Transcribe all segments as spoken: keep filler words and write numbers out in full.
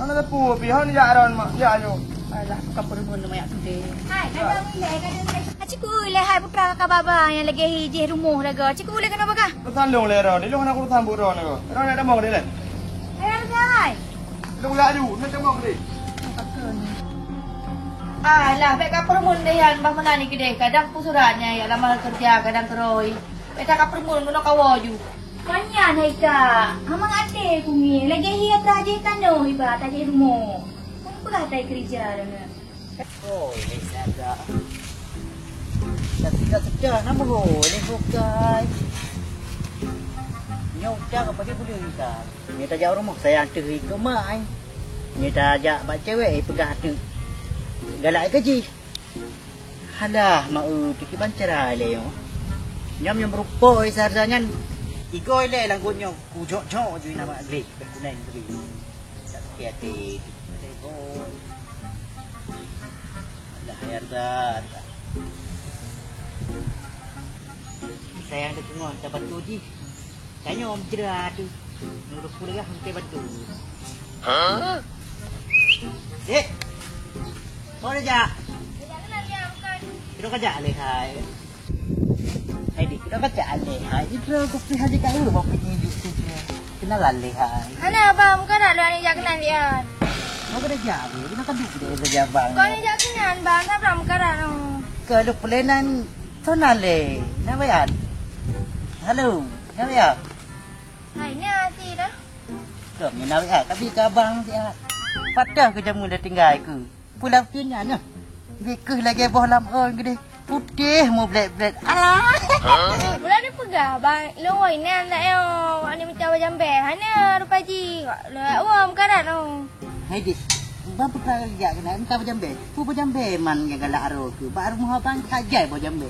Hana teupeu pih, hana jak ron mak, jak nyoe. Alah, ka peureumeun mak jak keudeh. Hai, kadang ilèe, kadang ilèe. Aci ku ilèe hai putra kakak baba nyang lagèe hi jih rumoh lagoe. Aci ku ilèe keunoe bagah. Urusan lôn lé ron, di lôn hana urusan buet ron lagoe. Ron nak tamong deh lé. Hai, hai, hai. Lôn laju, nak tamong deh. Alah, bèk ka peureumeun deh nyan, bah meunan i keudeh. Kadang peusurat nyan, ya, lamar keureuja, kadang keurôi. Bèk ka peureumeun, keunoe kawoe ju. Kon nyan hai kak, hana até ku ngieng, lagèe hi atra jih tanoh iba tajih rumoh. Kon peugah tai keurija lôn. Oh, ini saja. Dah sudah sudah nama ho, ini bukai. Nyoe udah apa dia boleh kita. Ni tajak rumoh saya antu ikut mai. Ni tajak bak cewek peugah tu. Galak ke jih. Halah, mak eu, tu kiban cara lé nyoe. Nyam nyang beurukok, eh, seharusnya nyan. Igoi lé langkot nyoe, kujok-jok ju nama gleh, bèk kuneng teubi. Tak sakit hati. Alah, ya Allah. Sayang dia tengok, tak bantu jih. Tanyoe meujra tu. Nurut kuliah mungkin betul. Hah? Dek. Kau dah jak? Kita kerja alih hai. Hai dik, kita kerja alih hai. Itu aku pergi haji kau mau pergi hidup tu. Kenalan leh hai. Hana bang, bukan nak lewat jak kenal dia. Mau kerja apa? Kita kan duduk kerja bang. Kau ni jak kenal bang, siapa nak mengkarak tu? Kalau pelayanan sana leh. Kenapa ya? Halo, kenapa ya? Hai, ni hati dah. Kau ni nak ya, tapi ke abang sihat. Patah ke jamu dah tinggal ke? Pulang pin nyan nyoh. Bikeuh lagèe boh lam ôn keudeh. Putéh mublét-blét. Alah. Bulan ni peugah, bang, lôn woi nan dak yo. Wak ni mita bajambé. Hana rupa ji. Lôn woi meukarat tu. Hai dik. Bang peugah jak keunan mita bajambé. Pu bajambé man nyang galak aro tu. Bak rumoh abang sajai bajambé.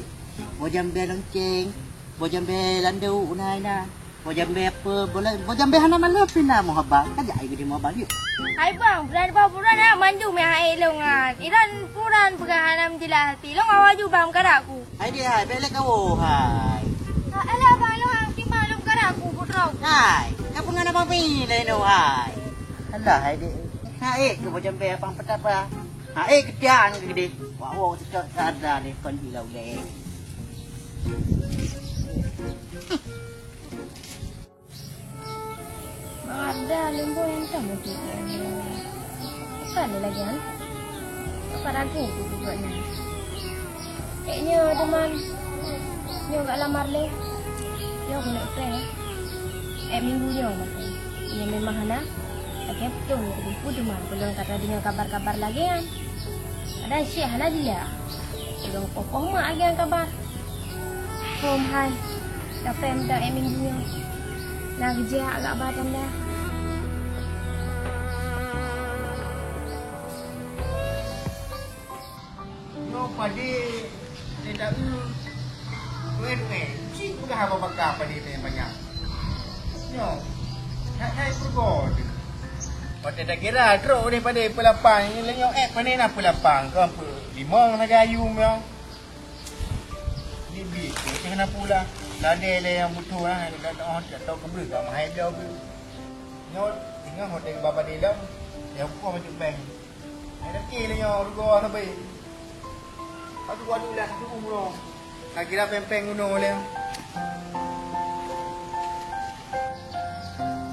Bajambé lonceng. Bajambé landuk na ina. Bajambé apa? Bola, bajambé hana malam pina muhaba. Kajak ai gede muhaba yuk. Hai bang, bulan dua bulan nak mandum yang hai lông kan. Iran puran pegang hana menjelas hati. Lông awak ju bang karak ku. Hai dia hai, belek kau hai. Alah bang lông hang timbang lông karak ku putra. Hai, kau pengen apa pi leno hai. Alah hai dek. Hai ke bajambé apa petapa. Hai ketian gede. Wah wah cocok sada ni kon ilau le. Ada lembu yang tahu tu. Bukan dia lagi kan? Apa ragu tu buat ni? Kayaknya teman nyoe gak lamar le. Nyoe kena prank eh. Eh minggu nyoe makan. Ini memang hana. Tapi betul tu pun cuma belum kata dengar kabar-kabar lagi kan. Ada syekh hana dia. Belum kokoh mak lagi yang kabar. Hom hai. Kapai meuda émin jinoe. Na geujak agak ba tanda. Nyoe padé, padé daun. Weh, weh, cit peugah haba baka padé mé banyak. Nyoe, hai, hai peurugoe teuh. Watèe takira trok udeh padé peulapang, nyoe ék padé na peulapang, kon peulimong sagai ayum nyoe. Bibi, macam mana pula? Tadi le nyang butuh lah, tak tahu, tak tahu ke beuh, kat mahai beliau ke. Nyoe, tengah hotel baba di dalam, yang buka macam bank. Ada ke le nyoe, rugoe sampai. Aku buat dulu lah, satu umroh. Nak kira peng-peng gunung le.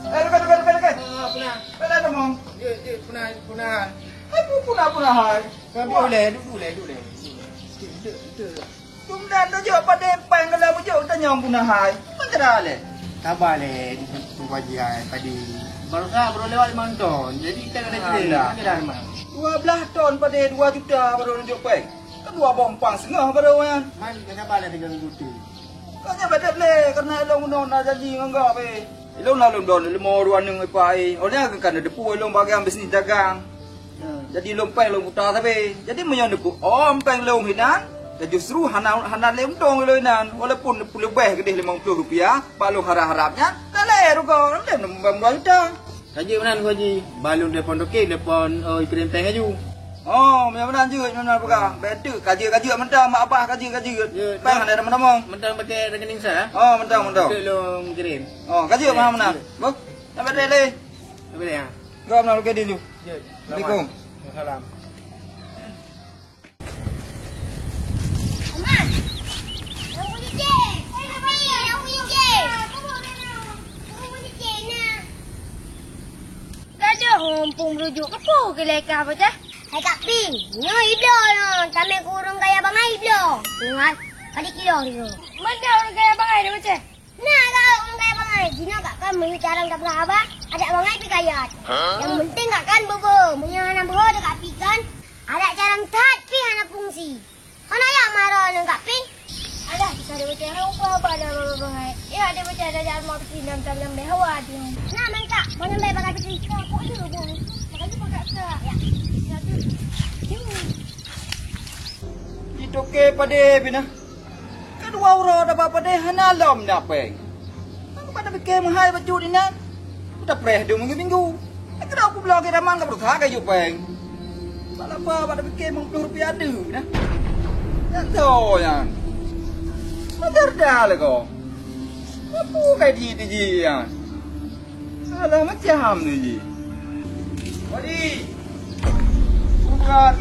Eh, dekat, dekat, dekat, dekat. Ah, pernah. Pernah kamu? Ya, ya, pernah, pernah. Aku pernah, pernah hai. Kan boleh, duduk le, duduk le. Duduk, duduk, duduk. Kemudian tu jok pada peng kalau bujok tanya pernah hai. Mentera le. Sabar le, Tuan Haji hai, tadi. Baru sa, baru lewat lima ton. Jadi kita kena cerita. Alah. Kita dah memang. Dua belas ton pada dua juta baru tunjuk peng. Kan dua bompang setengah baru kan. Man, kena sabar le tiga minggu tu. Kau jangan betul le, karena ilong nona jadi nganggap eh. Ilong lalu don lima dua neng ipai. Oleh aku kan ada pun ilong bagian bisnis dagang. Jadi lôn péng lôn buta sabe. Jadi meunyoe neupeu om péng lôn hinan, dan justru hana, hana lé untông lôn hinan. Walaupun neupeu leubeh keudeh limong ploh rupiah, bak lôn harap-harap nyan, ka lé rugoe, lôn lé neumeuban dua juta. Ka jeuet meunan, Haji. Ba lôn telepon toke, telepon, oh, ikirém péng laju. Oh, meunyoe meunan jeuet, meunyoe meunan peugah. Bèk teuk, ka jeuet, ka jeuet, mantong, mak abah, ka jeuet, ka jeuet. Jeuet. Péng hana tamong-tamong. Mantong pakai rekening sa, eh? Oh, mantong, mantong. Teuk lôn kirém. Oh, ka jeuet, meunan, meunan. Jeuet. Bok, sampai lé. Sampai lé, ha. Assalamualaikum. Waalaikumsalam. Waalaikumsalam. Gadoh mumpung meurujuk, keupeue keu leka bocah? Hai Kak Ping, nyoe ibloe nyoe, tamé keu ureueng kaya bangai ibloe. Ingat, padit kilo nyoe. Mantap ureueng kaya bangai dah bocah. Nah, kalau ureueng kaya bangai, jinoe Kak kan meunyoe carang tapeugah haba, adak bangai pih kaya. Nyang penting Kak kan beubo, meunyoe hana beuho teuh Kak Ping kan, adak carang that pih hana fungsi. Hana jak marah ngon Kak Ping. Alah, bisa dua cewek, apa, apa dah bangai. Ya, dia baca dah jak rumah Putri dalam, dalam, dalam hawa dia. Nah, main Kak, mana baik pakai Putri? Nah, kok dia bang? Makanya pakai Kak. Ya. Ya, tu. Di toke padé pih na. Ka dua uroe daba padé hana lom na péng. Aku pada pike meuhai bacut inan. Udah preh dua minggu-minggu. Aku dah aku bloe kiraman ka berusaha ka yuk péng. Bak lapa pada pike lima puluh rupiah deuh na. Nyan to nyan. Madar dah lah ko. Apa kai di di ji nyan? Salah macam tu ji. Wadi. Bukan.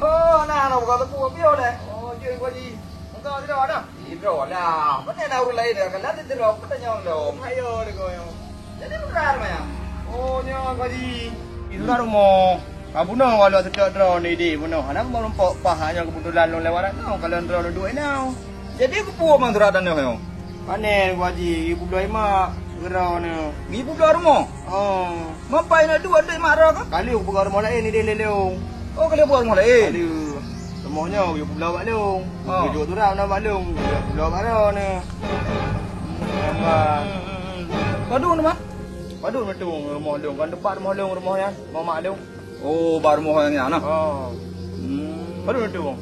Oh, nah, nah, bukan tepu, api oleh. Oh, je, Wadi. Engkau tidak ada? Tidak lah. Mana nak urut lain dah? Kalau tidak, apa tanya orang dong? Ayo, dia kau yang. Jadi, bukan, Maya. Oh, nya, Wadi. Itu dah rumah. Ka bunoe walau seutôt droeneuh idéh bunoe, hana meurumpok paih nyoe keubeutulan lôn lewat nyoe, ka lôn droeneuh duek nyoe. Jadi keupeue mang surat tanyoe nyoe? Pane Teungku Haji, geupubloe mak droeneuh. Geupubloe rumoh? Oh. Mampai na dua dek mak droe ka? Ka lheueh kupeugah rumoh laén idéh lé lôn. Oh, ka lheueh peugah rumoh laén? Ka lheueh. Rumoh nyoe geupubloe bak lôn. Oh. Geujok surat na bak lôn, geupubloe bak droeneuh. Padum teuma? Padum meutueng rumoh lôn, kon teumpat rumoh lôn rumoh nyan, rumoh mak lôn. Oh, bak rumoh nyang nyan, nah? Oh. Hmm. Padum tu, Bang?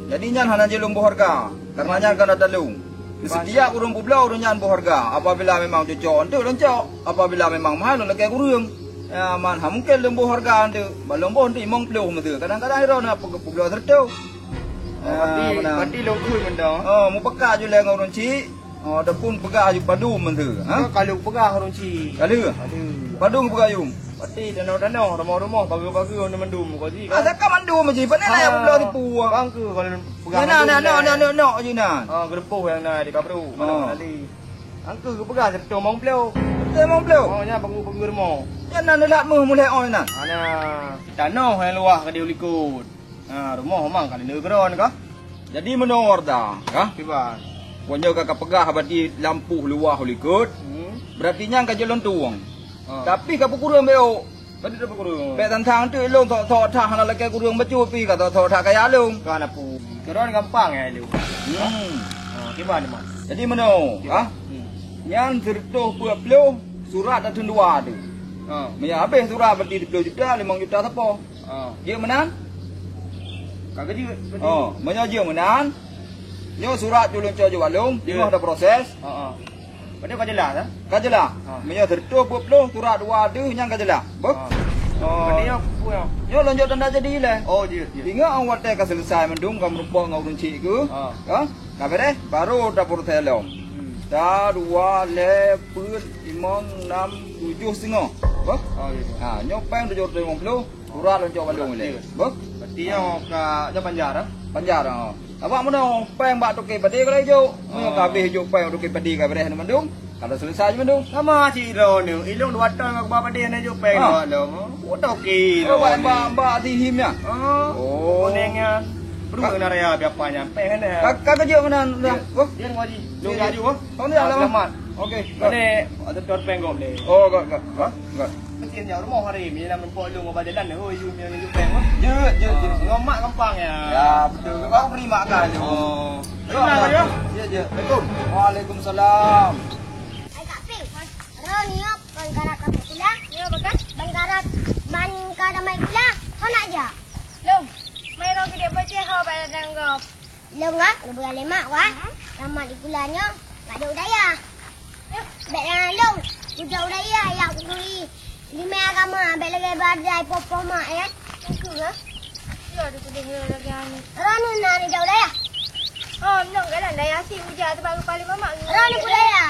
Jadi nyan hana jeuet lôn boh hareuga, karena nyan ka data lôn. Setiap ureueng peubloe ureueng nyan boh hareuga. Apabila memang cocok, enteuk lôn cok. Apabila memang mahai, lôn lakée kureueng. Ya, man, ha mungken lôn boh hareuga enteuk. Bak lôn boh enteuk limong ploh meuteue. Kadang-kadang droeneuh peubloe seureutôh. Oh, berarti, berarti lôn khui mantong. Oh, mupakat ju lé ngon ureueng chik. Oh, adapun peugah aju padum mantong, ha? Ka lheueh peugah ureueng chik. Ka lheueh? Ka lheueh. Padum peugah yum? Pati tanoh-tanoh, rumoh-rumoh, pageue-pageue, mandum-mandum, Teungku Haji, kan? Asai ka mandum, Haji. Pane na nyang peubloe tipu, ah? Bang keu kalau peugah mandum. Nyan, nyan, nyan, nyan, nyan, nyan, nyan. Ah, geureupoh nyang na di Kabruk, mandum tadi. Bang keu geupeugah seureutôh limong ploh. Seureutôh limong ploh? Oh, nyan pageue-pageue rumoh. Nyan na neulat meuh mulai oh nyan. Ana tanoh nyang luwah ka di likot. Ha, rumoh memang ka lheueh droeneuh ka. Jadi meunoe Wardah, ka? Kiban. Kon nyoe ka, ka peugah berarti lampôh luwah u likot. Hmm. Berarti nyan ka jeuet lôn tueng. Ha. Tapi ka peukureueng bék. Berarti ka peukureueng. Bék tantang teuk lôn sok-sok that hana lakée kureueng bacut pih ka sok-sok that kaya lôn. Ka na pu. Droeneuh gampang ya lôn. Hmm. Ha, kiban, Mak? Jadi meunoe, kiban, ka? Hmm. Nyan seureutôh dua ploh surat tateun dua tu. Ha. Meunyo habéh surat berarti dua ploh juta, limong juta sapo. Ah. Jeuet meunan? Ka keujeuet, berarti. Oh, meunyoe jeuet meunan, nyoe surat tu lôn cok ju bak lôn, jeuet, teungoh taproses. Ha, ha. Padahai ka jeulaih, ha? Ka jeulaih. Ha. Meunyoe seureutôh dua ploh surat dua deuh nyan ka jeulaih. Beuh? Ha. Oh. Berarti nyoe peue nyoe? Nyoe lôn jok tanda jadi lé. Oh, jeuet, jeuet. Ingat, watée ka selesai mandum, ka meurumpok ngon ureueng chik keuh. Ha. Ka? Ka beureh, baru taproses lom. Hmm. Sa, dua, lhée, peuet, limong, nam, tujoh, singoh. Beuh? Oh, iya. Ha, nyoe péng tujoh reutôh limong ploh. Surat lôn cok bak lôn ilée. Beuh? Berarti nyoe ka, nyoe panjar, eh? Panjar, ha. Abang meunoe péng bak toke padé ka lheueh jok. Meunyoe ka habéh jok péng toke padé ka beureh mandum, ka lheueh selesai mandum. Sama cit droeneuh, ilôn dua thôn ka keubah padé hana jok péng bak lôn. Oh, toke droeneuh. Bak, bak, bak Tihim nyan? Oh. Kuning nyan. Peue na raya biapa nyan? Péng hana. Ka, ka keujeuet meunan dah. Beuh? Dia ngaji. Lôn laju, beuh. Selamat. Okey. Mana ada tuan péng gob ni? Oh, gak, gak, gak, gak. Mungkin jauh rumah hari ni dalam rumpok lu mau jalan dah. Oh, you punya you péng, beuh. Jeuet, jeuet, jeuet. Ngon mak gampang ya. Ya, betul. Aku beri mak kan. Oh. Terima kasih, ya. Ya, ya. Assalamualaikum. Waalaikumsalam. Hai Kak Ping, Ron ni kon karat ka pula. Ya, betul. Ban karat ban ka damai pula. Kau nak jak? Lom. Mai Ron keu dia baca ha bak ladang gob. Lôn ka, lôn peugah lé mak, wah. Ramat di pula nyoe, ka jok u dayah. Bék lôn, kujak u dayah, jak kuturi limai agama, bék lagée badai poh-poh mak, ya. Aku, ha? Ya, di pudeh lagi anu. Ranu na ni jak u dayah. Oh, nyoe jalan dayah si uja tu baru paling mamak. Ranu ku dayah.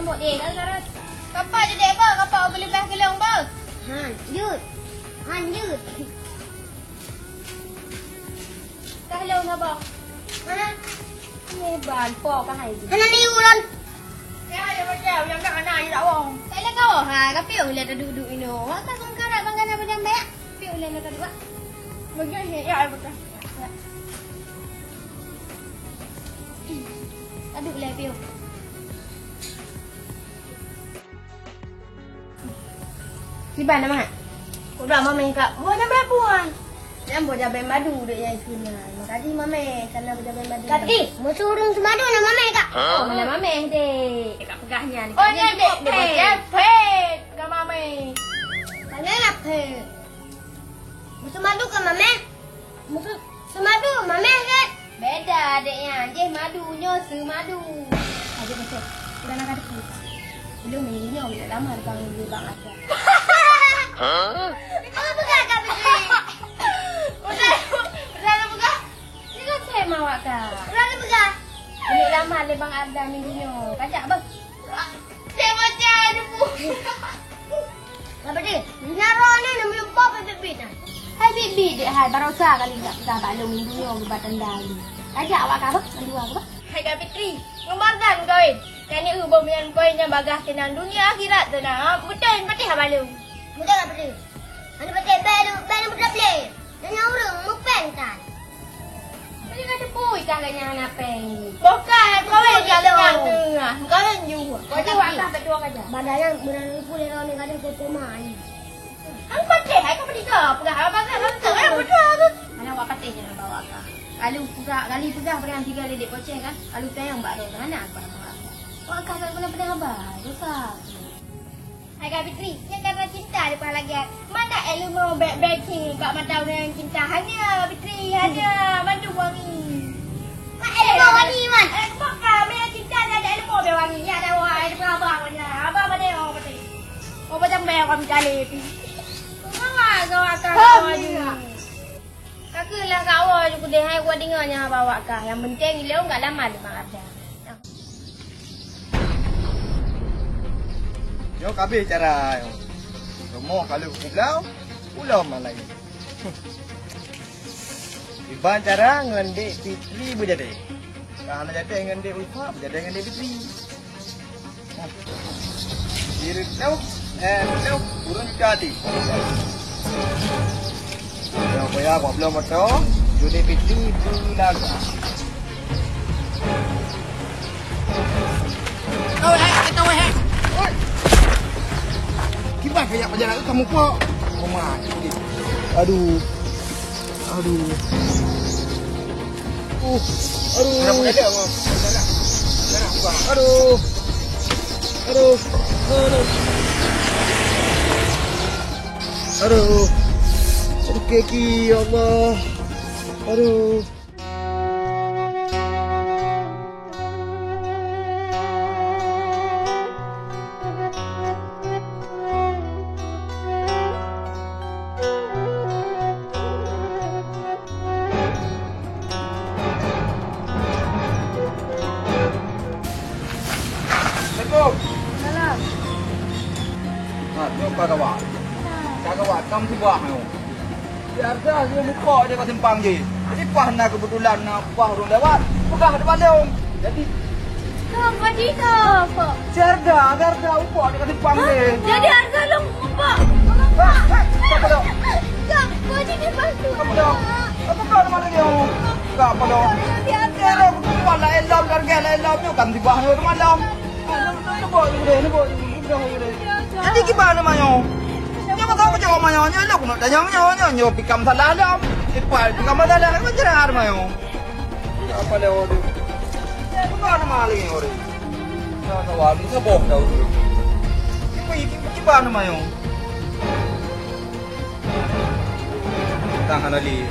ngon mode, ka sekarang. Kapa jadi apa? Kapa ubah leubeh ke lông, Bos? Han, jeuet. Han, jeuet. Ka lông na, Bos? Mana? Ni ban po ka hai. Hana ni ulôn. Ya, ya, macam yang nak anak aja tak wong. Tak ada kau ha, tapi uleh dah duduk ino. Wah, tak sangka nak bangga nak berjam banyak. Piu lé neuka dua. Bagian ni, ya, ai beutôi. Aduh, lé piu. Kiban nama? Udah mama ka. Buat nama puan. Yang buat jabai madu dek yang sini. Makasih mama, karena buat jabai madu. Tapi, musuh urang semadu nama mama ka. Oh, mana mama dek? Dekat pegahnya ni. Oh, ni dek, dek. Pet, ka mama. Mana lah pet? Musoh madu kan mameh? Musoh seumadu mameh kan? Beda adek nyan, jih madu nyoe seumadu. Adik betul. Udah nak ada pun. Belum ini nyoe udah lama ada bangun di bang aja. Apa pegang kau Fitri? Udah, udah nak pegang? Ini kan saya mawak kau. Udah nak pegang? Ini lama le bang Arda minggu nyoe. Kajak bang. Saya baca ada buku. Apa dia? Naro ni nak melupa apa bibit nah. Hai bibit dek hai barosa kali tak pegang bak lông minggu nyoe beubat tanda ni. Kajak awak ka bah, mandua ka bah. Hai Kak Fitri, ngon Marzan kawin. Kan ni hubung dengan kawin yang bagah tenang dunia akhirat tenang. Betul, betul haba lông. Betul Kak Fitri. Anu betul, belu, belu betul. Dan nyang ureueng mupeng tan. Jadi ka teupeue ikan ganya hana peng. Bukan, kawin ikan tengah-tengah. Kawin juga. Kau jawab kah betul aja. Badan yang berani pun yang ni kadang kau pemain. Ang pateh, aku pedih kau. Pegang apa kan? Betul, betul tu. Mana awak pateh je nak bawa kah? Lalu pegang, kali pegang pegang tiga dedek poceh kan? Lalu tayang bak roh. Mana aku nak bawa kah? Awak kah tak pernah-pernah abah. Dosa. Hai Kak Fitri, nyan karena cinta leupah lagèe. Mana ilmu bèk-bèk cit bak mata ureueng cinta. Hanya Fitri, hanya mandum wangi. Mak ilmu wangi, Man. Eh, kok kami yang cinta ni ada ilmu bèk wangi. Ya, ada wahai, ada abang, ada abang, ada orang Fitri. Oh, macam bèk orang cari. Kau akan kau ni. Ka keuh lah kawoe ju keudeh hai, kudeungoe nyan haba awak kah. Nyang penting ilôn ka lama di Bang Arda. Nyoe ka abéh cara nyoe. Rumoh ka lheueh kubloe, ulôn ma laén. Iban cara ngon Dek Fitri beujadèh. Ka hana jadèh ngon Dek Ulfa, beujadèh ngon Dek Fitri. Diri teuh, eh, teuh, ureueng jadi. Nyang payah buat bloe moto, judi piti beulaga. Oi, hai, kata wahai. Oi. Kiban kaya pajalan tu kamu kok. Oh, mak. Aduh. Aduh. Uh, aduh. Aduh. Aduh. Aduh. Aduh. Sakit, ya Allah. Aduh. Assalamualaikum. Salam. Ha, nyoe ka gawat. Ka gawat, kam sibah nyoe. Di hareuga lheueh mupok di bak simpang jih. Jadi, paih na keubeutulan na paih ureueng lewat, peugah di balong. Jadi, Kok, Pak Jito, kok? Di hareuga, di hareuga mupok di bak simpang jih. Jadi hareuga lôn mupok? Hah? Hah? Apa tu? Kok, Pak Jito bantu? Apa tu? Apa tu nama lagi, oh? Apa tu? Di hareuga. Ya, dah, bukan lah, elom, hareuga lah, elom. Nyoe kan sibah nyoe, teuma lom. Nyoe, nyoe, nyoe, nyoe, nyoe, nyoe. Jadi kiban nyoe, Mayong? Nyoe masa keucok Mayong, nyoe lôn keuneuk tanyong nyoe, nyoe, nyoe pikam salah lom. Ipat pikam salah, macam mana Mayong? Apa lewat tu? Bukan nama lagi orang. Nah, kawan, ni saboh tahu tu. Kiban, kiban, kiban Mayong? Tangan Ali.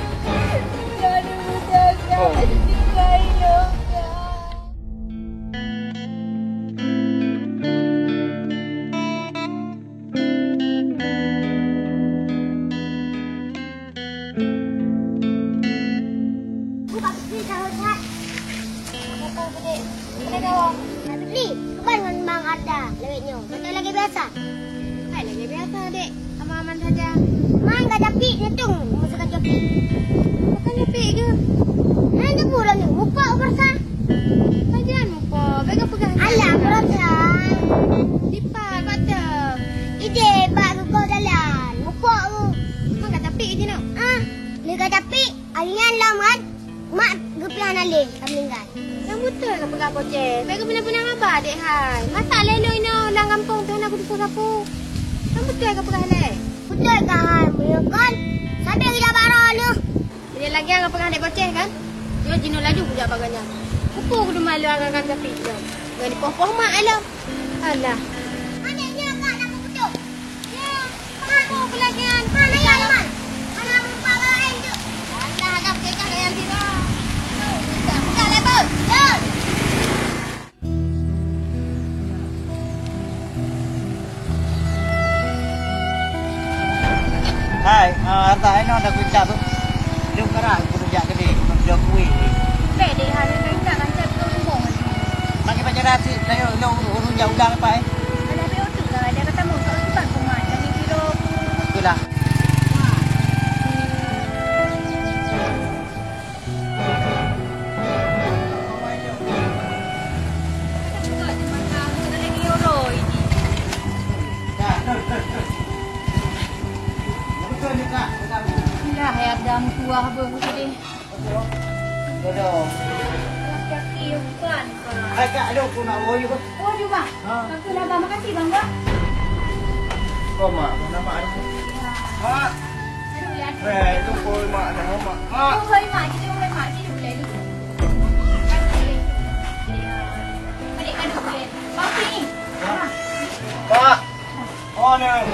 Oh. Buka putri sahur sehat. Apa putri? Mana kau? Putri, bukan ngon Mang Arda, lewat nyoe. Macam lagi biasa. Hai, lagi biasa, dek. Aman-aman saja. Mang gak japik, nyetung masa gak japik. Bukan japik ke? Hai, nyepu lah ni. Muka berasa. Kajian muka. Baik apa pegang? Alah, berasa. Lipat, baca. Ide, bak kau jalan. Muka tu. Mang gak japik je, nak? Ah, ni gak japik. Hari nyan lom kan, mak geupeugah hana lé ka meuninggai. Nyang beutôi ka peugah Boceh. Bèk geupeunang-peunang haba, dek hai. Masa lé lôn inoe lam gampông pih hana kuteupeu sapeue. Nyang beutôi ka peugah lé. Beutôi ka hai, meunyoe kon, sabe geuda baroe neuh. Jadi lagèe nyang ka peugah dek Boceh kan? Nyoe jinoe laju kujak bak gobnyan. Keupeue kuteumé lôn agam-agam japek lom. Ngon dipoh-poh mak lom. Alah. Aneuk nyoe ka na meukeudok. Ya, aku kelagian. Mana ya, Iman? Mana muka lain tu? Alah, agam kekah yang sira. Buka lebar. Ya. Hai, ah, harta inoe dah kucap tu. Dum kara aku rujak gede, aku nak jual kuih. Bèk deh, hai, nak minta kan cak tu sombong. Bagi pacar asyik, dah yuk, yuk, urus jak udang lepas, eh. Alah, bèk utuk lah, dia kata mau sok lepas rumah, jangan kira aku. Itulah. Lah, ya, dah meutuah beuh tadi. Laki-laki umpan, Pak. Hai, Kak, aduh, aku nak woyo. Oh, aduh, Bang. Ha? Aku nak, Bang. Makasih, Bang, Bang. Oh, Mak. Nama, Mak? Mak. Aduh, ya. Eh, itu pun Mak dah, Mak. Mak. Oh, hai, Mak. Kita boleh, Mak. Kita boleh dulu. Balik, aduh, boleh. Bang, sini. Mak. Mak. Oh, ni. Mak.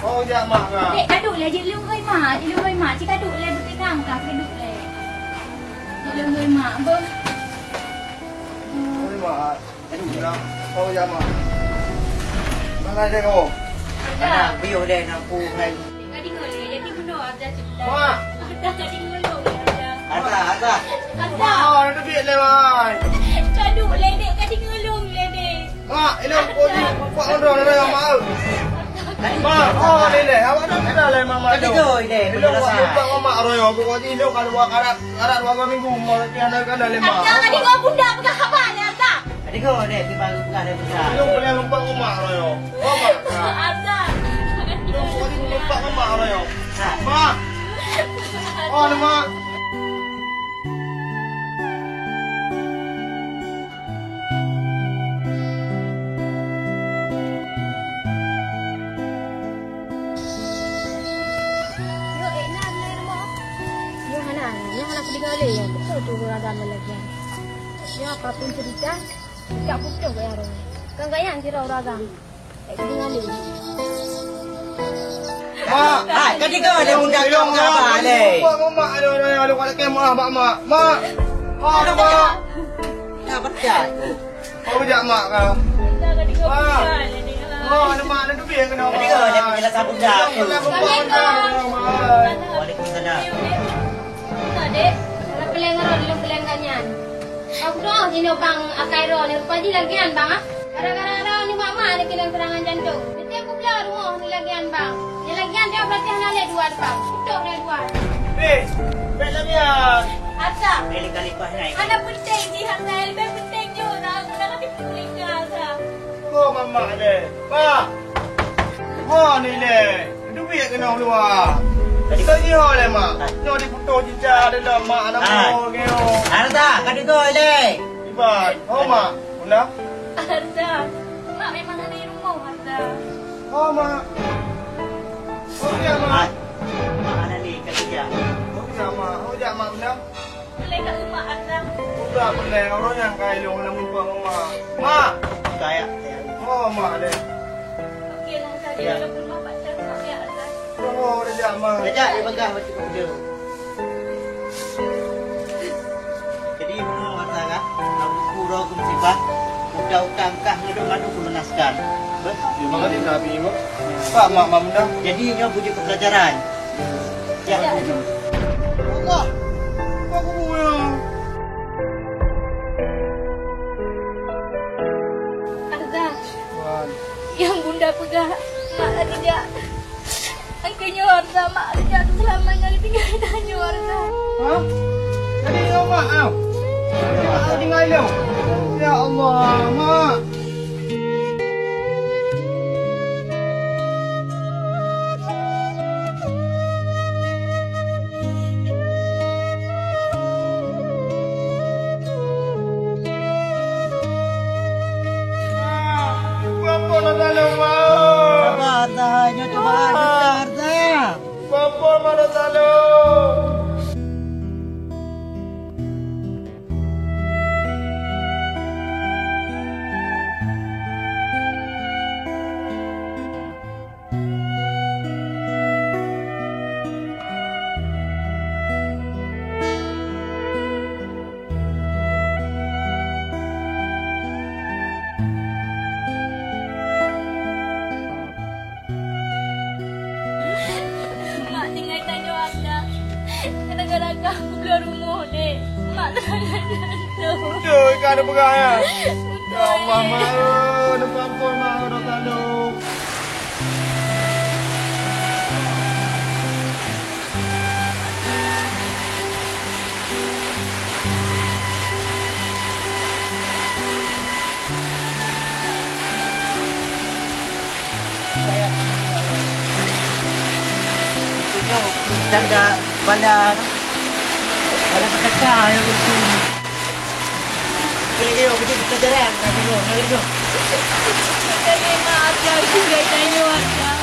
Oh, jak mak ka. Dek, kaduk lé, jileueng keu mak, jileueng keu mak, cit kaduk lé, beuteukang ka, kaduk lé. Jileueng keu mak, beuh. Oh, mak. Kaduk dah. Oh, jak mak. Mana dia kau? Ada. Biôh deh, nak pu ngai. Ka deungoe lé, jadi bunoe Arda cerita. Mak! Arda ka deungoe lôn lé, Arda. Arda, Arda. Arda. Mak, oh, dah teubiet lé, Mai. Ka duek lé, Dek, ka deungoe lôn lé, Dek. Mak, ilôn kok ni, kuat ondong dah, Mak. Mak, oh, ni lé, awak dah kena lé, Mak, Mak. Ka deungoe lé, ilôn buat lupa, Mak, royo, aku kok ni, ilôn kalau buat karat, karat dua minggu, mau latihan dah kena lé, Mak. Arda, ka deungoe bunda peugah haba lé, Arda. Tiga deh, tiba bukan ada besar. Lu boleh lompat rumah royo. Rumah. Ada. Lu boleh lompat rumah royo. Ha. Mak. Oh, mak. Nyoe hana, nyoe hana kudeungoe lé, beutôi tu ureueng agam lagèe nyan. Nyoe apapun cerita, ka putôh gaya roh. Kan gaya nyan sidroe ureueng agam. Mak, hai, ka tiga lé budak nyang gaba lé. Mak, mak, aduh, aduh, aduh, aduh, mak, mak, mak. Mak, aduh, mak. Dah pecah. Kau jak mak kau. Mak. Mak, aduh, mak, aduh, duit kena. Ka tiga lé penjelasan budak. Assalamualaikum. Waalaikumsalam. Dek, nak peleng roh, lôn peleng gobnyan. Aku doa jinoe bang akai roh ni, rupa jih lagèe nyan bang ah. Gara-gara roh ni mak-mak ni keuneuk serangan jantung. Nanti aku bela rumoh ni lagèe nyan bang. Ni lagèe nyan dia berarti hana lé dua bang. Putôh dia dua. Eh, bèk lagèe nyan. Asa. Hana penting jih asa, yang lebih penting jih dah aku dah kasih peulingka asa. Ko mamak deh. Pak. Ho ni lé. Duit keunoe luwa. Tadi ka jiho lé mak. Nyoe diputôh cicak dalam mak aneuk buah nyoe. Harta ka tiga lé. Iban. Ho mak. Guna. Harta. Mak memang ada di rumah harta. Ho mak. Ho ya mak. Mak ada ni ka tiga. Ho ya mak. Ho ya mak guna. Boleh kat rumah Azam. Udah boleh, orang yang kaya orang nak muka rumah. Mak. Kaya. Oh, mak deh. Okey lah, saya dalam rumah pacar saya Azam. Oh, dah jak mak. Dah jak dia pegang baju kau dia. Jadi, menurut masa kan, aku pura aku musibah, utang-utang kah ngedok ngadu aku lunaskan. Terima kasih Nabi, Mak. Pak, mak, mak muda. Jadi, nyoe bujur pelajaran. Ya. Allah. Apa aku bunuh? Arda. Wan. Yang bunda peugah, mak ada jak. Angkeu nyoe Arda, mak ada jak tu selama nyoe tinggai tanyoe Arda. Hah? Jadi nyoe mak ah. Mak tinggai nyoe. Ya Allah, mak. Sabar, Arda. Nyoe cobaan, Arda. Mak tinggai tanyoe Arda. Gara-gara kah aku keluar rumoh, Dek. Mak teuka lagèe nyan tu. Beutôi, ka ada peugah, ya? Ya Allah, Mak, eh, neupampôn, Mak, dosa lôn. Tanda bala, bala petaka yang lucu. Kena dia, kita jalan, kita dulu, kita dulu. Kita ni maaf, jangan sudah tanya, maaf.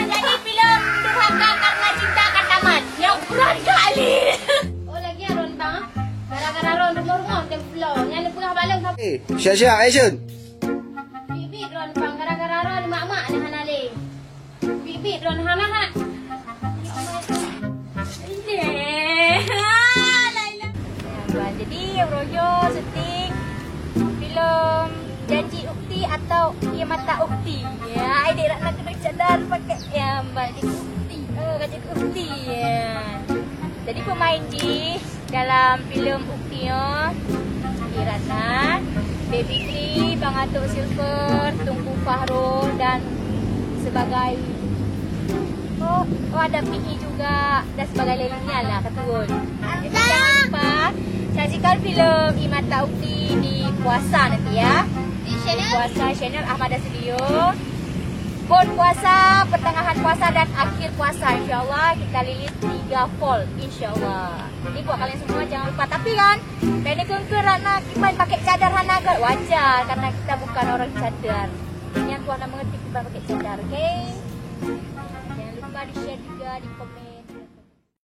Jadi filem Durhaka Karena Cinta ka tamat. Nyang kurang kali. Oh, lagi Aron bang. Gara-gara Aron rumoh-rumoh tem pulo. Nyang dipeugah baleng sab- Eh, siap-siap, action. Bit-bit Ron bang. Gara-gara Ron mak-mak ni hana lé. Bit-bit Ron hana ha. Deh. Alah, alah. Ya, bah, jadi uroe nyoe syuting filem Janji Ukhti atau Ie Mata Ukhti. Ya, ai dek Ratna kena cadar pakai ya, bah, jadi ukhti. Oh, ka jadi ukhti. Ya. Jadi pemain jih dalam filem Ukhti nyoe, Ie Ratna, Baby Kri, Bang Atok Silver, Teungku Fahrul dan sebagai, oh, oh, ada P E juga dan sebagai lainnya lah, ketua. Ada. Lupa saksikan filem Imata Ukti di puasa nanti ya. Di channel? Puasa, channel Ahmada Studio. Pun puasa, pertengahan puasa dan akhir puasa, insyaallah kita lilit tiga fall, insyaallah. Jadi buat kalian semua jangan lupa, tapi kan, kena kengkeng karena kita pakai cadar hana kan wajar karena kita bukan orang cadar. Yang Tuhan mengerti kita pakai cadar, oke? Jangan lupa di share juga, di komen.